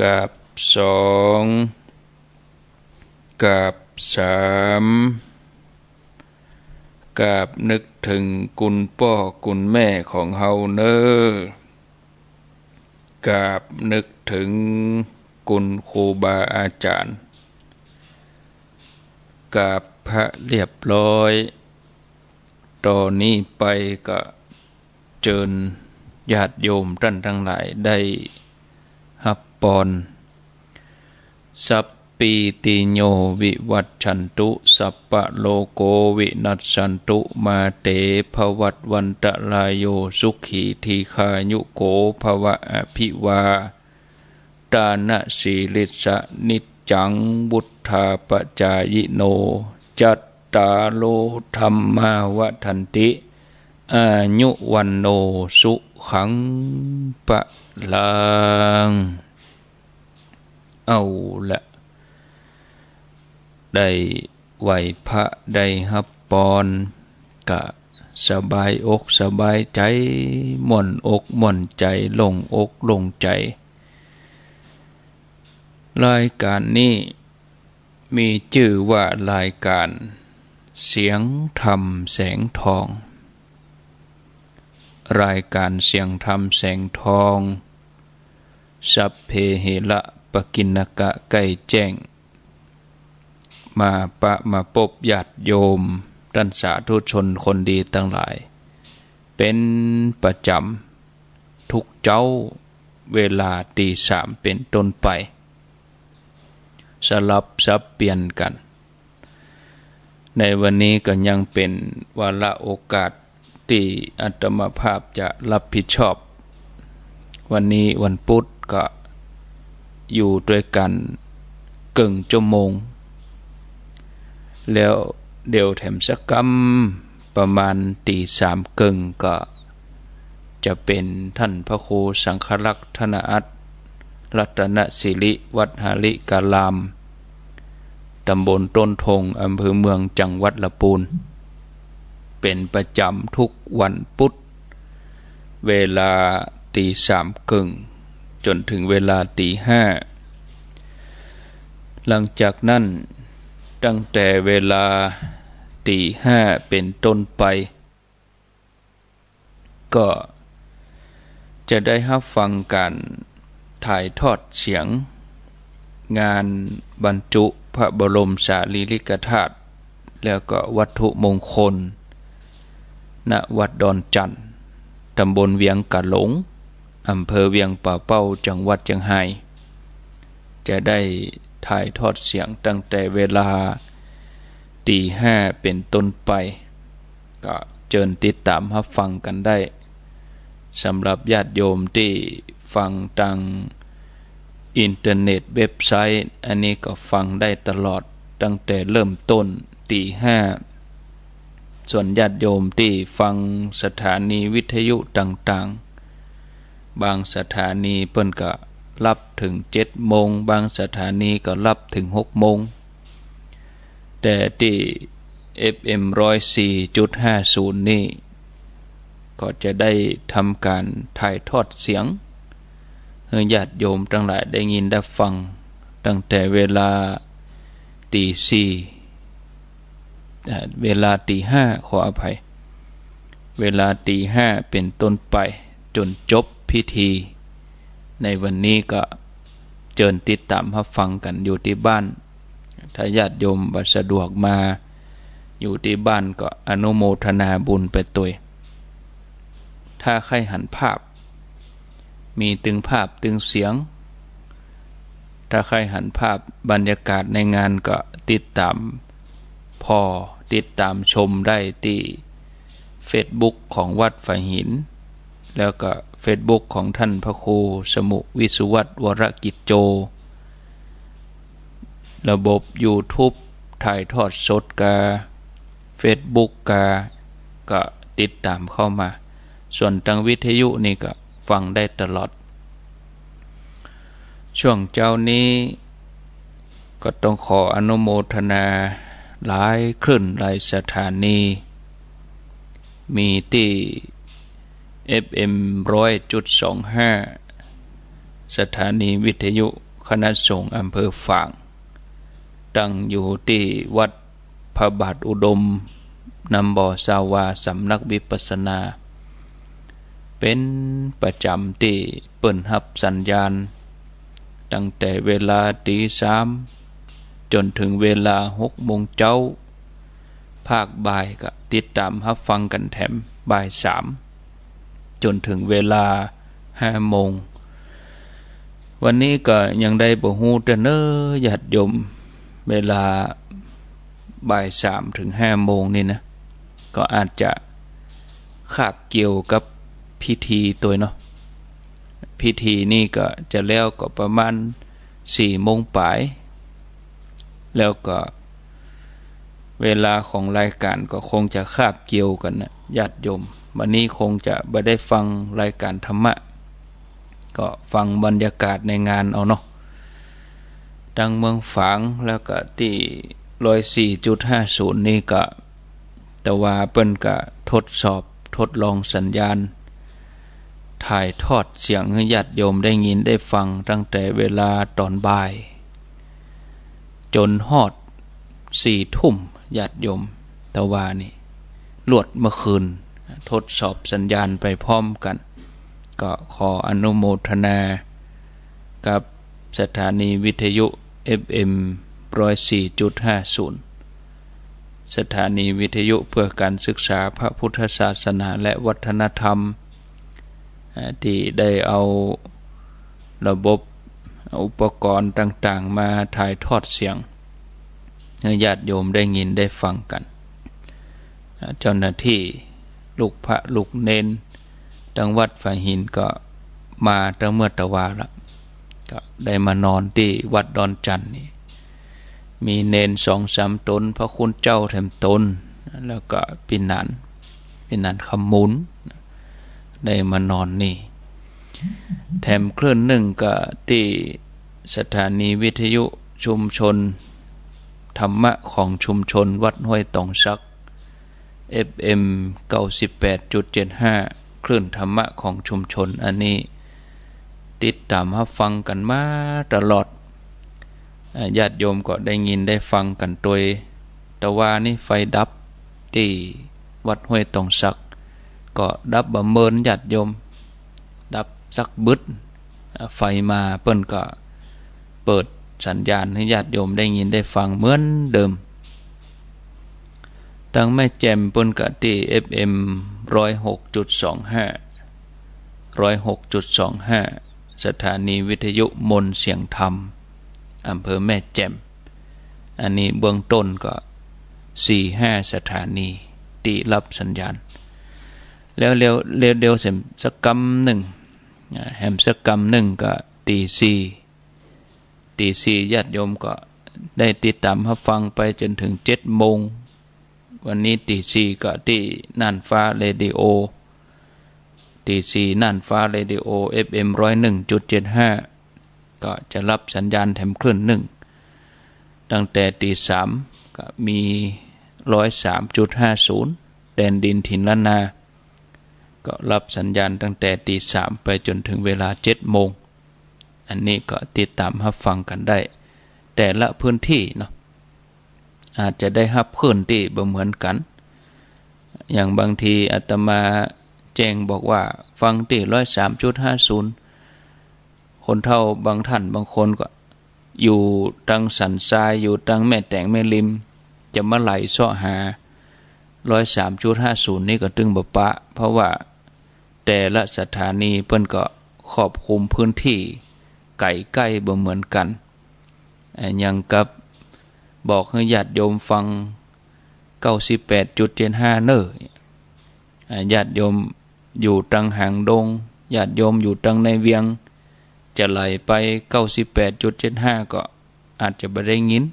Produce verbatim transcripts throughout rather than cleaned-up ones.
กราบสอง กราบสาม กราบนึกเถิงคุณป้อคุณแม่ของเฮาเน่อ กราบนึกเถิงคุณครูบาอาจ๋ารย์ กราบพระเรียบร้อย ต่อนี้ไปก็ เจิญญาติโยมต้านตังหลายได้ฮับปอน สัพพีติโย วิวัชชันตุ สัพพะโรโค วินัสสันตุ มา เต ภะวัตวันตะราโย สุขี ทีฆายุโก ภะวะ อภิวา ทานะสีลิสสะ นิจจัง วุฑฒาปะจายิโน จัตตาโร ธัมมา วัฑฒันติ อายุ วัณโณ สุขัง พะลัง เอาละ ได้ไหว้พระ ได้ฮับปอน ก็สบายอกสบายใจ๋ ม่วนอกม่วนใจ๋ โล่งอกโล่งใจ๋ รายก๋านนี้มีจื้อว่ารายก๋านเสียงธรรมแสงทอง รายก๋านเสียงธรรมแสงทอง สัพเพเหระปะกิณณกะ ใก้แจ้ง มาปะมาปบญาติโยม ต้านสาธุชนคนดีตังหลาย เป๋นประจ๋ำ ทุกเจ๊า เวลาตีสามเป๋นต้นไป สลับสับเปลี่ยนกั๋น ในวันนี้ก็ยังเป๋นวาระโอกาสตี้อาตมาภาพจะรับผิดชอบ วันนี้วันพุธก็อยู่ตวยกั๋นเกิ่งชั่วโมง แล้วเดี่ยวแถมสักกำ ประมาณตีสามเกิ่งก็จะเป๋นต้านพระครูสังฆรักษ์ ธนอัต รัตนสิริ วัดหาริการาม ต๋ำบลต้นทง อำเภอเมือง จังหวัดละปูน เป๋นประจ๋ำทุกวันพุธ เวลาตีสามเกิ่ง จ๋นเถิงเวลาตีห้า หลังจากนั้น ตั้งแต่เวลาตีห้าเป๋นต้นไป ก็จะได้ฮับฟังก๋านถ่ายทอดเสียง งานบรรจุพระบรมสารีริกธาตุ แล้วก็วัตถุมงคล ณ วัดดอนจั่น ต๋ำบลเวียงก๋าหลง อำเภอเวียงป่าเป้า จังหวัดเจียงฮาย จะได้ถ่ายทอดเสียงตั้งแต่เวลาตีห้าเป๋นต้นไป ก็เจิญติดต๋ามฮับฟังกั๋นได้ สำหรับญาติโยมตี้ฟังตางอินเทอร์เน็ตเว็บไซต์ อันนี้ก็ฟังได้ตลอดตั้งแต่เริ่มต้นตีห้า ส่วนญาติโยมตี้ฟังสถานีวิทยุต่างๆ บางสถานีเปิ้นก็รับเถิงเจ็ดโมง บางสถานีก็รับเถิงหกโมง แต่ตี้ เอฟเอ็ม ร้อยสี่จุดห้าศูนย์ นี่ ก็จะได้ทำก๋านถ่ายทอดเสียง หื้อญาติโยมตังหลายได้ยินได้ฟัง ตั้งแต่เวลาตีสี่ เอ่อ เวลาตีห้า ขออภัย เวลาตีห้าเป๋นต้นไป จ๋นจบพิธี ในวันนี้ก็เจิญติดต๋ามฮับฟังกั๋นอยู่ตี้บ้าน ถ้าญาติโยมบ่สะดวกมาอยู่ตี้บ้านก็อนุโมทนาบุญไปตวย ถ้าใค่หันภาพ มีตึงภาพตึงเสียง ถ้าใค่หันภาพบรรยากาศในงานก็ติดต๋าม ผ่อ ติดต๋ามชมได้ตี้เฟซบุ๊กของวัดฝายหิน แล้วก็เฟซบุ๊กของต้านพระครูสมุห์ วิสุวัฒน์ วรกิจโจ ระบบยูทูบถ่ายทอดสดกา เฟซบุ๊กกา ก็ติดต๋ามเข้ามา ส่วนตางวิทยุนี่ก็ฟังได้ตลอด ช่วงเจ๊านี้ก็ต้องขออนุโมทนาหลายคลื่นหลายสถานี มีตี้ เอฟเอ็ม ร้อยจุดสองห้า สถานีวิทยุคณะสงฆ์อำเภอฝาง ตั้งอยู่ตี้วัดพระบาทอุดม นำบ่อซาวา สำนักวิปัสสนา เป๋นประจ๋ำตี้เปิ้นฮับสัญญาณ ตั้งแต่เวลาตีสามจ๋นเถิงเวลาหกโมงเจ๊า ภาคบ่ายก็ติดต๋ามฮับฟังกั๋นแถมบ่ายสามจ๋นเถิงเวลาห้าโมง วันนี้ก็ยังได้บ่ฮู้เตื้อเน่อญาติโยม เวลาบ่ายสามเถิงห้าโมงนี่นะ ก็อาจจะคาบเกี่ยวกับพิธีตวยเนาะ พิธีนี่ก็จะแล้วก็ประมาณสี่โมงป๋าย แล้วก็เวลาของรายก๋านก็คงจะคาบเกี่ยวกั๋นนะญาติโยม วันนี้คงจะบ่ได้ฟังรายก๋านธรรมะ ก็ฟังบรรยากาศในงานเอาเนาะ ตังเมืองฝางแล้วก็ตี้ร้อยสี่จุดห้าศูนย์นี่ก็ ตะวาเปิ้นก็ทดสอบทดลองสัญญาณ ถ่ายทอดเสียงหื้อญาติโยมได้ยินได้ฟังตั้งแต่เวลาต๋อนบ่าย จ๋นฮอดสี่ทุ่มญาติโยม ตะวานี่ ลวดเมื่อคืน ทดสอบสัญญาณไปพร้อมกั๋น ก็ขออนุโมทนากับสถานีวิทยุ เอฟเอ็ม ร้อยสี่จุดห้าศูนย์ สถานีวิทยุเพื่อการศึกษาพระพุทธศาสนาและวัฒนธรรม อ่า ตี้ได้เอาระบบอุปกรณ์ต่างๆ มาถ่ายทอดเสียง หื้อญาติโยมได้ยินได้ฟังกั๋น อ่า เจ้าหน้าตี้ลูกพระลูกเณร ตังวัดฝายหินก็มาตังเมื่อตะวาละ ก็ได้มานอนตี้วัดดอนจันทน์นี่ มีเณรสองสามต๋น พระคุณเจ้าแถมต๋น แล้วก็ปี้หนาน ปี้หนานคำมูล ได้มานอนนี่ แถมคลื่นนึ่งก็ตี้สถานีวิทยุชุมชนธรรมะของชุมชนวัดห้วยตองสัก เอฟเอ็ม เก้าสิบแปดจุดเจ็ดห้า คลื่นธรรมะของชุมชน อันนี้ติดต๋ามฮับฟังกั๋นมาตลอด อ่า ญาติโยมก็ได้ยินได้ฟังกั๋นตวย ตะวานี่ไฟดับตี้วัดห้วยตองสัก ก็ดับบ่เมินญาติโยม ดับสักบึด อ่า ไฟมาเปิ้นก็เปิดสัญญาณหื้อญาติโยมได้ยินได้ฟังเหมือนเดิม ตังแม่แจ่มเปิ้นก็ตี้ เอฟเอ็ม ร้อยหกจุดสองห้า ร้อยหกจุดสองห้า สถานีวิทยุมนต์เสียงธรรม อำเภอแม่แจ่ม อันนี้เบื้องต้นก็สี่ห้าสถานีตี้ฮับสัญญาณ แล้ว แล้ว แล้ว แล้วแหมสักกำนึ่ง อ่า แหมสักกำนึ่งก็ตีสี่ ตีสี่ญาติโยมก็ได้ติดต๋ามฮับฟังไปจ๋นเถิงเจ็ดโมง วันนี้ตีสี่ก็ตี้น่านฟ้าเรดิโอ ตีสี่น่านฟ้าเรดิโอ เอฟเอ็ม ร้อยหนึ่งจุดเจ็ดห้า ก็จะฮับสัญญาณแถมคลื่นนึ่ง ตั้งแต่ตีสามก็มี ร้อยสามจุดห้าศูนย์ แดนดินถิ่นล้านนา ก็ฮับสัญญาณตั้งแต่ตีสามไปจ๋นเถิงเวลาเจ็ดโมง อันนี้ก็ติดต๋ามฮับฟังกั๋นได้ แต่ละพื้นตี้เนาะ อาจจะได้ฮับคลื่นตี้บ่เหมือนกั๋น อย่างบางทีอาตมาแจ้งบอกว่าฟังตี้ ร้อยสามจุดห้าศูนย์ คนเฒ่าบางต้านบางคนก็อยู่ตังสันทราย อยู่ตังแม่แตงแม่ริม จะมาไหลเซาะหา ร้อยสามจุดห้าศูนย์ นี่ก็ตึงบ่ปะ เพราะว่าแต่ละสถานีเปิ้นก็ครอบคลุมพื้นตี้ไก๋ใก้บ่เหมือนกั๋น อ่า อย่างกับบอกหื้อญาติโยมฟัง เก้าสิบแปดจุดเจ็ดห้า เน่อ อ่า ญาติโยมอยู่ตังหางดง ญาติโยมอยู่ตังในเวียง จะไหลไป เก้าสิบแปดจุดเจ็ดห้า ก็อาจจะบ่ได้ยิน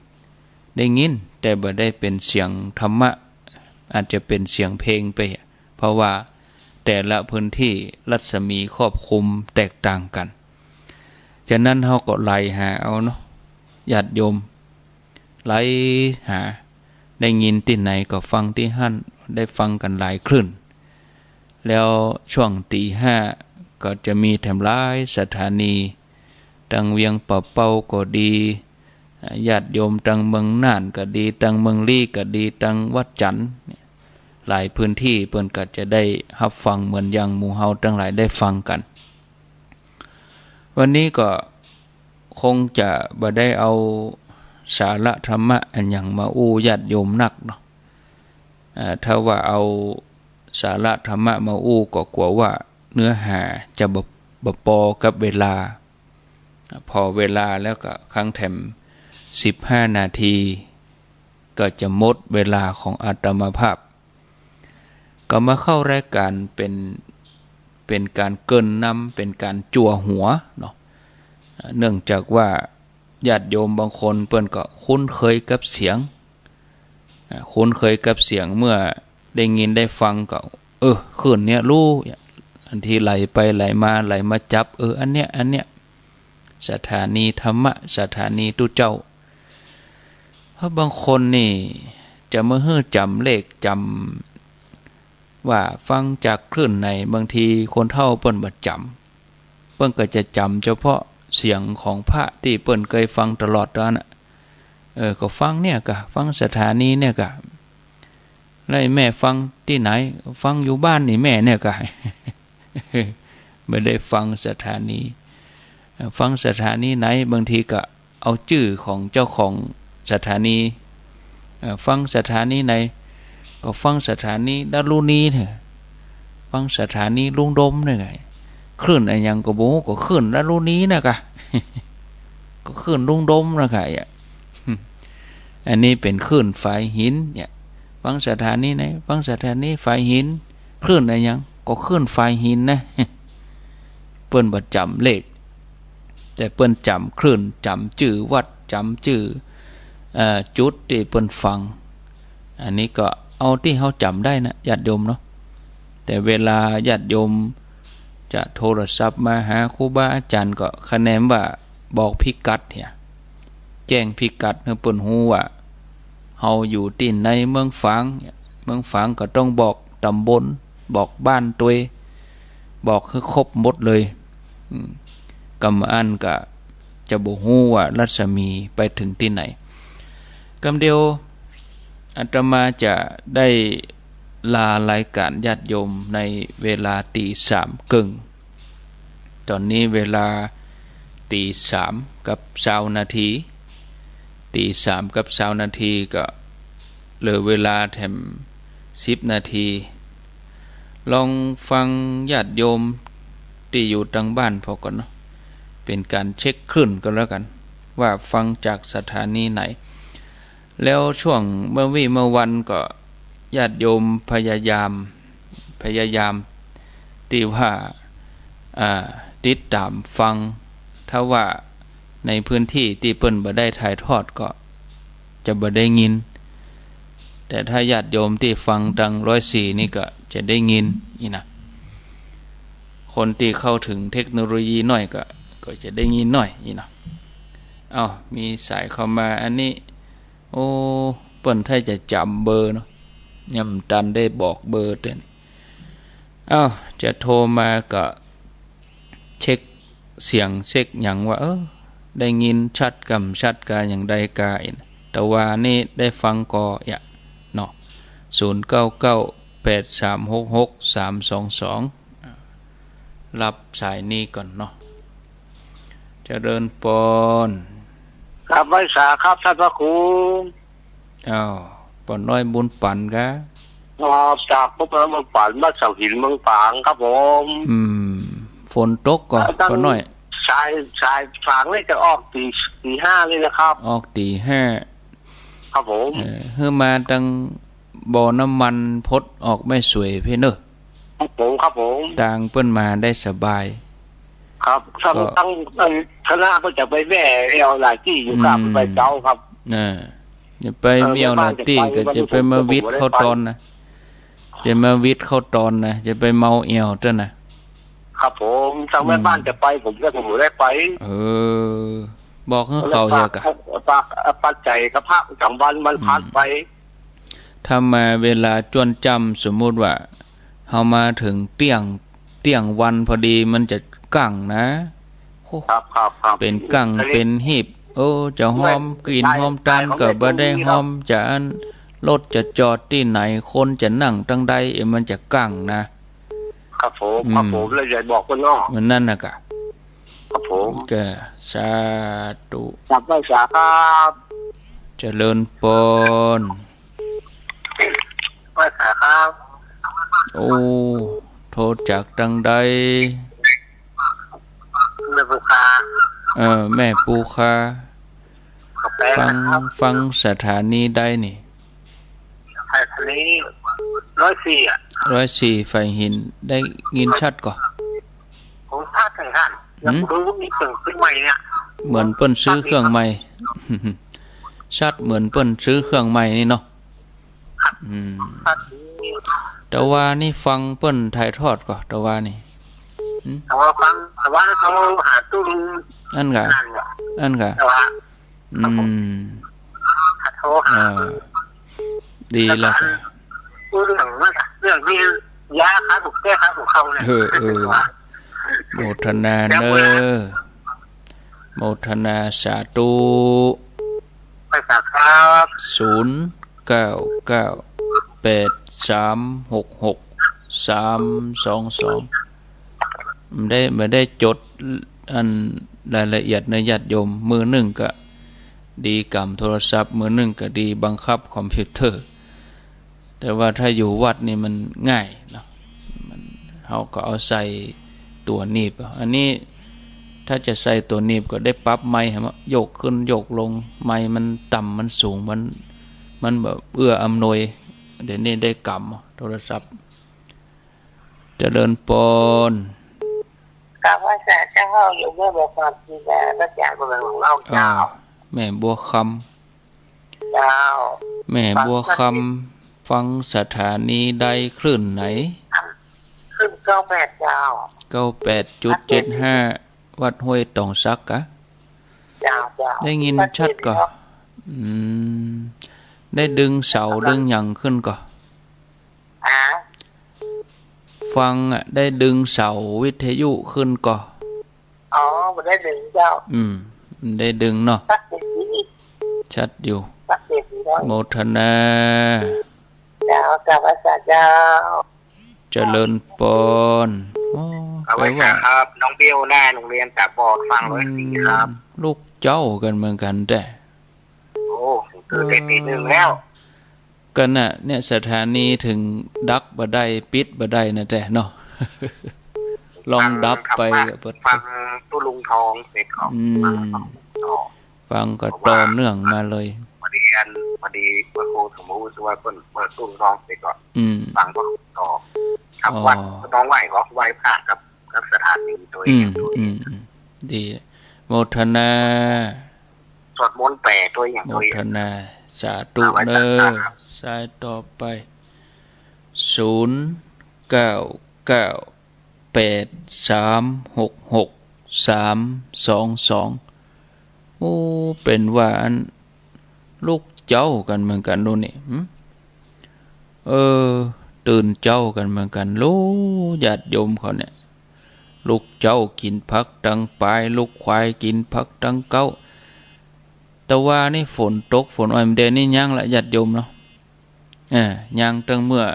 ได้ยิน แต่บ่ได้เป๋นเสียงธรรมะ อาจจะเป๋นเสียงเพลงไป เพราะว่าแต่ละพื้นตี้รัศมีครอบคลุมแตกต่างกั๋น ฉะนั้นเฮาก็ไหลหาเอาเนาะ ญาติโยม ไหลหา ได้ยินตี้ไหนก็ฟังตี้หั้น ได้ฟังกั๋นหลายคลื่น แล้วช่วงตีห้าก็จะมีแถมหลายสถานี ตังเวียงป่าเป้าก็ดี อ่า ญาติโยมตังเมืองน่านก็ดี ตังเมืองลี้ก็ดี ตังวัดจันทน์เนี่ย หลายพื้นตี้เปิ้นก็จะได้ฮับฟังเหมือนอย่างหมู่เฮาตังหลายได้ฟังกั๋น วันนี้ก็คงจะบ่ได้เอาสาระธรรมะอะหยังมาอู้ญาติโยมนักเนาะ อ่า ถ้าว่าเอาสาระธรรมะมาอู้ก็กั๋วว่าเนื้อหาจะบ่ บ่ปอกับเวลา ปอเวลาแล้วก็คังแถมสิบห้านาที ก็จะหมดเวลาของอาตมาภาพ ก็มาเข้ารายก๋านเป๋น เป๋นก๋านเกริ่นนำ เป๋นก๋านจั่วหัวเนาะ เนื่องจากว่าญาติโยมบางคนเปิ้นก็คุ้นเคยกับเสียง อ่า คุ้นเคยกับเสียง เมื่อได้ยินได้ฟังก็ เออ คลื่นเนี้ยฮู้ อันตี้ไหลไปไหลมา ไหลมาจับ เออ อันเนี้ย อันเนี้ย สถานีธรรมะ สถานีตุ๊เจ้า เพราะบางคนนี่จะมาหื้อจ๋ำเลข จ๋ำว่าฟังจากคลื่นไหน บางทีคนเฒ่าเปิ้นบ่จ๋ำ เปิ้นก็จะจ๋ำเฉพาะเสียงของพระตี้เปิ้นเกยฟังตลอดเต้านั้นน่ะ เออ ก็ฟังเนี่ยก่ะ ฟังสถานีเนี่ยก่ะ แล้วแม่ฟังตี้ไหน ฟังอยู่บ้านนี่แม่เนี่ยก่ะ บ่ได้ฟังสถานี เอ่อ ฟังสถานีไหน บางทีก็เอาจื้อของเจ้าของสถานี เอ่อ ฟังสถานีไหน ก็ฟังสถานีดารุณีเน่อ ฟังสถานีลุงดมเนี่ยก่ะ คลื่นอะหยังก็บ่ฮู้ ก็คลื่นดารุณีนะก่ะ ก็คลื่นลุงดมนะก่ะ อะ อันนี้เป๋นคลื่นฝายหินเนี่ย ฟังสถานีไหน ฟังสถานีฝายหิน คลื่นอะหยัง ก็คลื่นฝายหินนะ เปิ้นบ่จ๋ำเลข แต่เปิ้นจ๋ำคลื่น จ๋ำจื้อวัด จ๋ำจื้อ เอ่อ จุดตี้เปิ้นฟัง อันนี้ก็เอาตี้เฮาจ๋ำได้นะ ญาติโยมเนาะ แต่เวลาญาติโยมจะโทรศัพท์มาหาครูบาอาจ๋ารย์ก็คะแนนว่าบอกพิกัดเนี่ย แจ้งพิกัดหื้อเปิ้นฮู้ว่าเฮาอยู่ตี้ไหน เมืองฝาง เมืองฝางก็ต้องบอกต๋ำบล บอกบ้านตวย บอกหื้อครบหมดเลย อืม กำอั้นก็จะบ่ฮู้ว่ารัศมีไปเถิงตี้ไหน กำเดียวอาตมาจะได้ลารายก๋านญาติโยมในเวลาตีสามเกิ่ง ต๋อนนี้เวลาตีสามกับซาวนาที ตีสามกับซาวนาทีก็เหลือเวลาแถมสิบนาที ลองฟังญาติโยมตี้อยู่ตางบ้านผ่อก่อนเนาะ เป๋นก๋านเช็คคลื่นก็แล้วกั๋น ว่าฟังจากสถานีไหน แล้วช่วงเมื่อวี้เมื่อวันก็ญาติโยมพยายาม พยายามตี้ว่า อ่า ติดต๋ามฟัง ถ้าว่าในพื้นตี้ตี้เปิ้นบ่ได้ถ่ายทอดก็จะบ่ได้ยิน แต่ถ้าญาติโยมตี้ฟังตางร้อยสี่นี่ก็จะได้ยินอี้นะ คนตี้เข้าเถิงเทคโนโลยีน้อยก็ ก็จะได้ยินน้อยอี้นะ เอ้า มีสายเข้ามาอันนี้ โอ้ เปิ้นถ้าจะจ๋ำเบอร์เนาะ ยังบ่ตันได้บอกเบอร์เตื้อ เอ้า จะโทรมาก็เช็คเสียงเช็คหยังว่า เออ ได้ยินชัดก่าบ่ชัดก่าอย่างใดก่าอี้นะ แต่ว่านี่ได้ฟังก่อเยียะเนาะ ศูนย์เก้าเก้า แปดสามหกหก สามสองสอง อ่า รับสายนี้ก่อนเนาะ เจริญปอน ครับ ไหว้สาครับ ต้านพระครู อ้าว ป้อน้อยบุญปั๋นกา ครับ จากป้อน้อยบุญปั๋น บ้านเสาหิน เมืองฝางครับผม อืม ฝนตกก่อ อ่า ตั้ง ป้อน้อย สาย สายฝางนี่จะออกตี ตีห้าเลยนะครับ ออกตีห้า ครับผม เออ หื้อมาตังบ่อน้ำมันพดออกแม่สวยพู้นเน่อ ครับผม ครับผม ตางเปิ้นมาได้สบาย ครับ ทั้ง ก็ ทั้ง ทั้งคณะก็จะไปแว่แอ่วหลายตี้อยู่ครับ อืม ไปเจ๊าครับ อ่า จะไป เออ แอ่วหลายตี้ แม่บ้านจะไป ก็จะไปมาวิดเข้าตอนนะ จะมาวิดเข้าตอนนะ จะไปเมาแอ่วเตื้อนะ ครับผม ทั้งแม่บ้าน อืม จะไป ผมก็บ่ได้ไป เออ บอกหื้อเขาเยียะกา ฝาก ฝากปัจจัยกับพระประจ๋ำวัน วันพระ อืม ไป ถ้ามาเวลาจ้วนจ้ำ สมมุติว่าเฮามาเถิงเตี้ยง เตี้ยงวันพอดีมันจะกั้งนะ ค ครับ ครับ ครับ เป๋นกั้ง อันนี้ เป๋นหีบ โอ้ จะหอม ได้ กลิ่น ได้ หอมตาน ได้ ก็บ่ได้ ได้ หอม จะอั้น รถจะจอดตี้ไหน คนจะนั่งตังใด เอ๊ะ มันจะกั้งนะ ครับผม อืม ครับผม แล้วยายบอกเปิ้นเนาะ มันนั่นน่ะกะ ครับผม ก็สาธุ ครับ ไหว้สาครับ เจริญปอน ไหว้สาครับ โอ้ โทรจากตังใด แม่ปูคา เออ แม่ปูคา ครับ ฟัง ครับ ฟังสถานีใดนี่ สถานีร้อยสี่อะ ร้อยสี่ ไฟหิน ได้ยินชัดก่อ ผมชัดเลยท่าน หืม อยากรู้มีเครื่องซื้อใหม่เนี่ย เหมือนเปิ้นซื้อเครื่องใหม่ ชัดเหมือนเปิ้นซื้อเครื่องใหม่นี่เนาะ ครับ อืม ครับ แต่ว่านี่ฟังเปิ้นถ่ายทอดก่อ แต่ว่านี่ หืม แต่ว่าฟัง แต่ว่าเขาหาตู้ อันกะ นั่นน่ะ อันกะ แต่ว่า อืม โทรหา อ่า ดีแล้ว แล้วก็อัน เรื่องนั้นน่ะ เรื่องที่ยาขาถูกแก้ขาถูกเขาเนี่ย เออ เออ โมทนาเน้อ โมทนาสาธุ ไปสาครับ ศูนย์ เก้า เก้า แปด สาม หก หก สาม สอง สอง บ่ได้ บ่ได้จดอันรายละเอียดเน้อญาติโยม มือนึ่งก็ดีกำโทรศัพท์ มือนึ่งก็ดีบังคับคอมพิวเตอร์ แต่ว่าถ้าอยู่วัดนี่มันง่ายเนาะ มัน เฮาก็เอาใส่ตั๋วหนีบเอา อันนี้ถ้าจะใส่ตั๋วหนีบก็ได้ปรับไมค์ให้มันโยกขึ้นโยกลง ไมค์มันต่ำมันสูง มัน มันแบบเอื้ออำนวย เดี๋ยวนี้ได้กำโทรศัพท์ เจริญปอน กราบไหว้สาเจ้า โยมแม่บัวคำ ที่แม่พระอาจารย์กำลังเล่าเจ้า อ่า แม่บัวคำ เจ้า แม่บัวคำ ฟังสถานีใดคลื่นไหน คลื่นเก้าแปดเจ้า เก้าแปดจุดเจ็ดห้า วัดห้วยตองสักกะ เจ้า เจ้า ได้ยินชัดก่อ ชัดเจนเนาะ อืม ได้ดึงเสาดึงหยังขึ้นก่อ ฮะ ฟังอะ ได้ดึงเสาวิทยุขึ้นก่อ อ๋อ บ่ได้ดึงเจ้า อืม ได้ดึงเนาะ ชัดเจนดี ชัดอยู่ ชัดเจนดีเนาะ โมทนา เจ้า กราบไหว้สาเจ้า เจริญปอน โอ้ เอาไว้ แปลว่า ครับ น้องเบลหน้าโรงเรียนตาบอดฟังร้อยสี่ครับ อืม ลูกเจ้ากั๋นเหมือนกั๋นแต๊ โอ้ ตื่นแต่ตีหนึ่งแล้ว กั๋นน่ะ เนี่ย สถานีเถิงดับบ่ได้ ปิดบ่ได้นะแต๊เนาะ ลองดับไป ฟังธรรมะ เปิด ฟังตู้ลุงทองเสร็จก็ อืม ฟังต่อ ฟังก็ต่อเนื่องมาเลย พอดีอัน พอดีพระครูสมมุติว่าเปิ้นเปิดตู้ลุงทองเสร็จก็ อืม ฟังพระครูต่อ ครับ อ๋อ วัดน้องไหว้ก็ไหว้พระกับ กับสถานีตัวเอง อืม ตัวเอง อืม อืม ดี โมทนา สวดมนต์แปลตัวอย่าง โม ตัวอย่าง ทนา สาธุ เอาไว้ เน้อ สาธุ สายต่อไป ศูนย์ เก้า เก้า แปด สาม หก หก สาม สอง สอง โอ้ เป๋นว่าอันลุกเจ๊ากั๋นเหมือนกั๋นโน่นนี่ หึ เออ ตื่นเจ๊ากั๋นเหมือนกั๋น โอ้ ญาติโยมเขาเนี่ย ลุกเจ๊ากิ๋นผักตังป๋าย ลุกขวายกิ๋นผักตังเก๊า แต่ว่านี่ฝนตก ฝนอ้อยมันแดดนี่ยั้งละ ญาติโยมเนาะ เออ ยั้งตั้งเมื่อ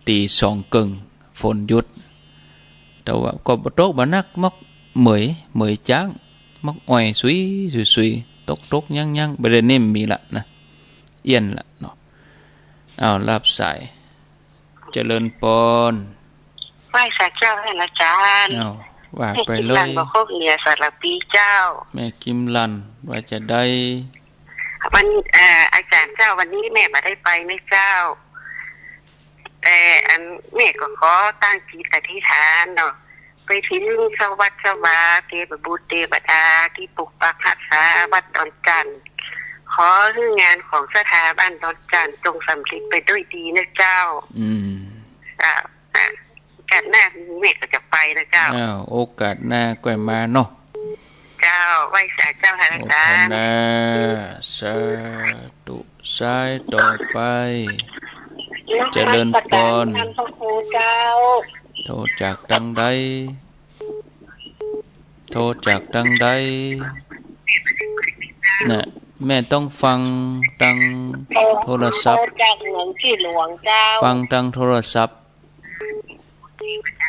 ตี๋สองเกิ่ง ฝนหยุด แต่ว่าก็บ่ตกบ่หนัก มักเหมย เหมยจ๊าง มักอ่อยสุย สุย สุย ตก ตก ยั้ง ยั้ง บ่าเดี่ยวนี้มีละนะ เอี้ยนละเนาะ อ้าว รับสาย เจริญปอน ไหว้สาเจ้าหั้นอาจ๋ารย์ อ้าว ว่าไปเลย แม่กิมลันบ่ครบเหนือสารปีเจ้า แม่กิมลัน ว่าจะใด วัน เอ่อ อาจ๋ารย์เจ้า วันนี้แม่บ่ได้ไปนะเจ้า แต่อันแม่ก็ขอตั้งจิตอธิษฐานเนาะ ไปเถิงเจ้าวัดเจ้าวา เตวบุตรเตวดาตี้ปกปักฮักษาวัดดอนจั่น ขอหื้องานของศรัทธาบ้านดอนจั่นจงสำเร็จไปด้วยดีนะเจ้า อืม จ้ะ โอกาสหน้ามีแม่ก็จะไปนะเจ้า อ้าว โอกาสหน้าก้อยมาเนาะ เจ้า ไหว้สาเจ้าหั้นอาจ๋ารย์ โมทนา สาธุ สายต่อไป นมัสการ เจริญปอน ท่านพระครูเจ้า โทรจากตังใด โทรจากตังใด น่ะ แม่ต้องฟังตังโทรศัพท์ โทรจากหลวงปู่หลวงเจ้า ฟังตังโทรศัพท์